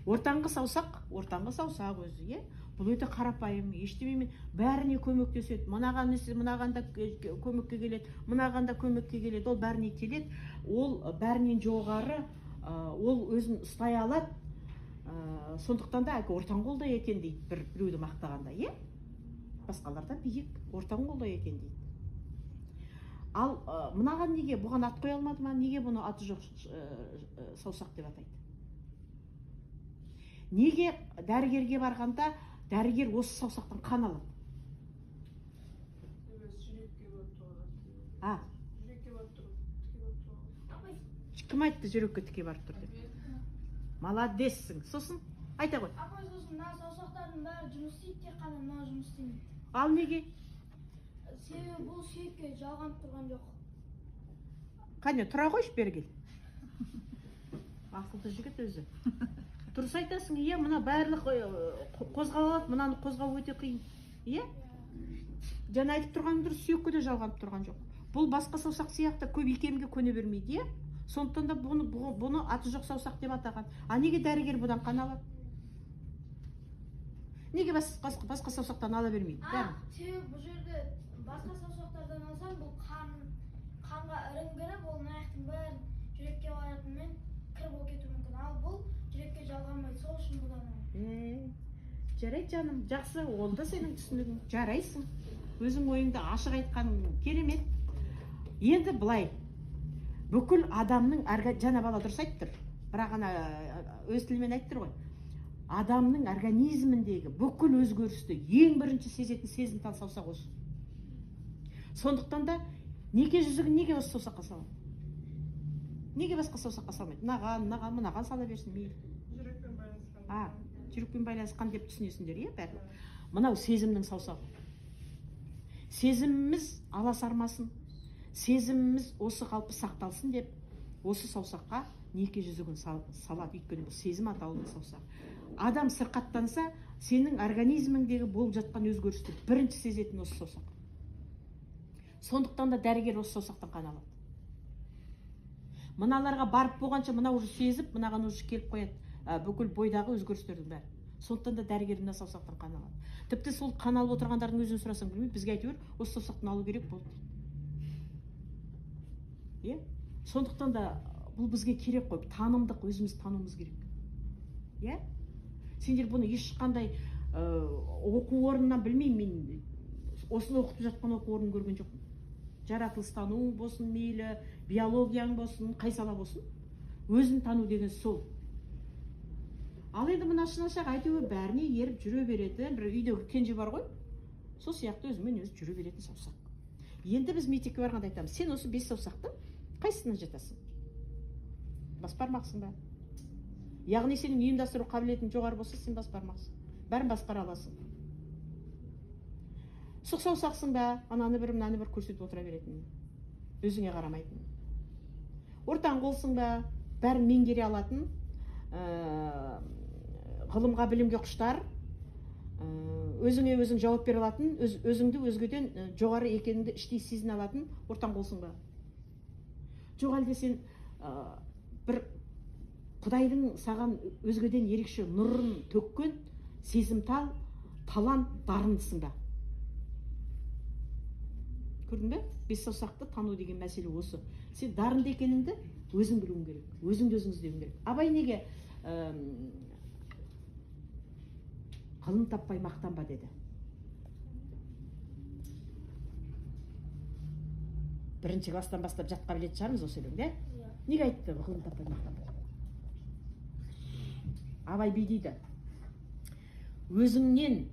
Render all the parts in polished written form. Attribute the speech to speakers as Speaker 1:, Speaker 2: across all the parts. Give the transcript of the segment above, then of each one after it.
Speaker 1: Ортаңғы саусақ, ортаңғы саусақ өзі, иә? Бұл өте қарапайым, ештемемен бәріне көмектеседі. Мынаған мынаған да көмекке келеді, мынаған да көмекке келеді. Ол бәріне келеді. Ол бәрінен жоғары, ол өзін ұстай алады. Сондықтан да әлгі ортаң қолда екен дейді, бір біреуді мақтағанда, иә? Басқалардан биік, ортаң қолда екен дейді. Ал мынаған неге, бұған ат қоя алмады ма? Неге бұны аты жоқ саусақ деп атайды? Неге дәрігерге барғанда дәрігер осы саусақтан қан алады?
Speaker 2: Жүрекке барып тұрған.
Speaker 1: А?
Speaker 2: Жүрекке барып тұр, тіке барып тұрған.
Speaker 1: Кім айтты жүрекке тіке барып тұр деп? Молодецсің. Сосын айта ғой.
Speaker 3: Апай, сосын мына саусақтардың бәрі жұмыс істейді, тек қана мынау жұмыс істемейді.
Speaker 1: Ал неге?
Speaker 3: Себебі бұл сүйекке жалғанып тұрған жоқ.
Speaker 1: Қане, тұра қойшы, бері кел. Ақылды жігіт өзі. Дұрыс айтасың, иә, мына барлық қозғала алады, мынаны қозғау өте қиын. Иә? Жаңа айтып тұрғаным дұрыс, сүйекке де жалғанып тұрған жоқ. Бұл басқа саусақ сияқты көп икемге көне бермейді, иә? Сондықтан да бұны аты жоқ саусақ деп атаған. А неге дәрігер бұдан қан алады? Неге басқа саусақтан ала бермейді?
Speaker 3: А, себебі бұл жерде басқа саусақтардан алсаң, бұл қанға ірің кіріп, ол аяқтың бәрін жүрекке баратынымен кір болып кетуі мүмкін. Ал бұл жүрекке жалғанбайды, сол үшін бұдан алады.
Speaker 1: Жарайды жаным, жақсы, ол да сенің түсінігің. Жарайсың. Өзің ойыңды ашық айтқаның керемет. Енді былай, бүкіл адамның жаңа бала дұрыс айтып тұр, бірақ ана өз тілімен айтып тұр ғой. Адамның организміндегі бүкіл өзгерісті ең бірінші сезетін сезімтал саусақ осы. Сондықтан да неке жүзігін неге осы саусаққа салады? Неге басқа саусаққа салмайды? Мынаған, мынаған, мынаған сала берсін мейлі.
Speaker 2: Жүрекпен байланысқан.
Speaker 1: А, жүрекпен байланысқан деп түсінесіңдер, иә, барлығы. Мынау сезімнің саусағы. Сезіміміз аласармасын, сезіміміз осы қалпы сақталсын деп осы саусаққа неке жүзігін салады. Өйткені бұл сезім атаулының саусағы. Адам сырқаттанса, сенің организміңдегі болып жатқан өзгерісті бірінші сезетін осы саусақ. Сондықтан да дәрігер осы саусақтан қан алады. Мыналарға барып болғанша мына уже сезіп, мынаған уже келіп қояды, бүкіл бойдағы өзгерістердің бәрі. Сондықтан да дәрігер мына саусақтан қан алады. Тіпті сол қан алып отырғандардың өзін сұрасаң білмейді, бізге әйтеуір осы саусақтан алу керек болды дейді. Иә? Сондықтан да бұл бізге керек қой, танымдық, өзіміз тануымыз керек. Иә? Сендер бұны ешқандай оқу орнынан білмеймін, мен осыны оқытып жатқан оқу орнын көрген жоқпын. Жаратылыстану болсын, мейлі, биологияң болсын, қай сала болсын, өзін тану деген сол. Ал енді мына шынашақ әйтеуір бәріне еріп жүре беретін, бір үйдегі кенже бар ғой, сол сияқты өзімен өзі жүре беретін саусақ. Енді біз мектепке барғанда айтамыз, сен осы 5 саусақтың қайсысына жатасың? Бас бармақсың ба? Яғни сенің ұйымдастыру қабілетің жоғары болса, сен бас бармақсың. Бәрін басқара аласың. Сұқ саусақсың ба? Ананы бір, мынаны бір көрсетіп отыра беретін. Өзіңе қарамайтын. Ортаң қолсың ба? Бәрін меңгере алатын, ғылымға, білімге құштар, өзіңе өзің жауап бере алатын, өзіңді өзгеден жоғары екеніңді іштей сезіне алатын ортаң қолсың ба? Жоқ әлде сен бір Құдайдың саған өзгеден ерекше нұрын төккен сезімтал, талант, дарындысың ба? Көрдің бе? 5 саусақты тану деген мәселе осы. Сен дарынды екеніңді өзің білуің керек, өзіңді өзің іздеуің керек. Абай неге ғылым таппай мақтанба деді? Бірінші класстан бастап жатқа білетін шығармыз осы өлеңді, ә? Неге айтты ғылым таппай мақтанба? Абай бүй дейді, өзіңнен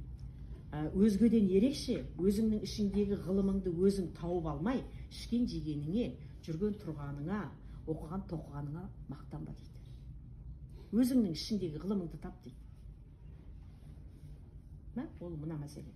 Speaker 1: өзгеден ерекше, өзіңнің ішіңдегі ғылымыңды өзің тауып алмай, ішкен жегеніңе, жүрген тұрғаныңа, оқыған тоқығаныңа мақтанба дейді. Өзіңнің ішіңдегі ғылымыңды тап дейді. Мә, ол мына мәселе.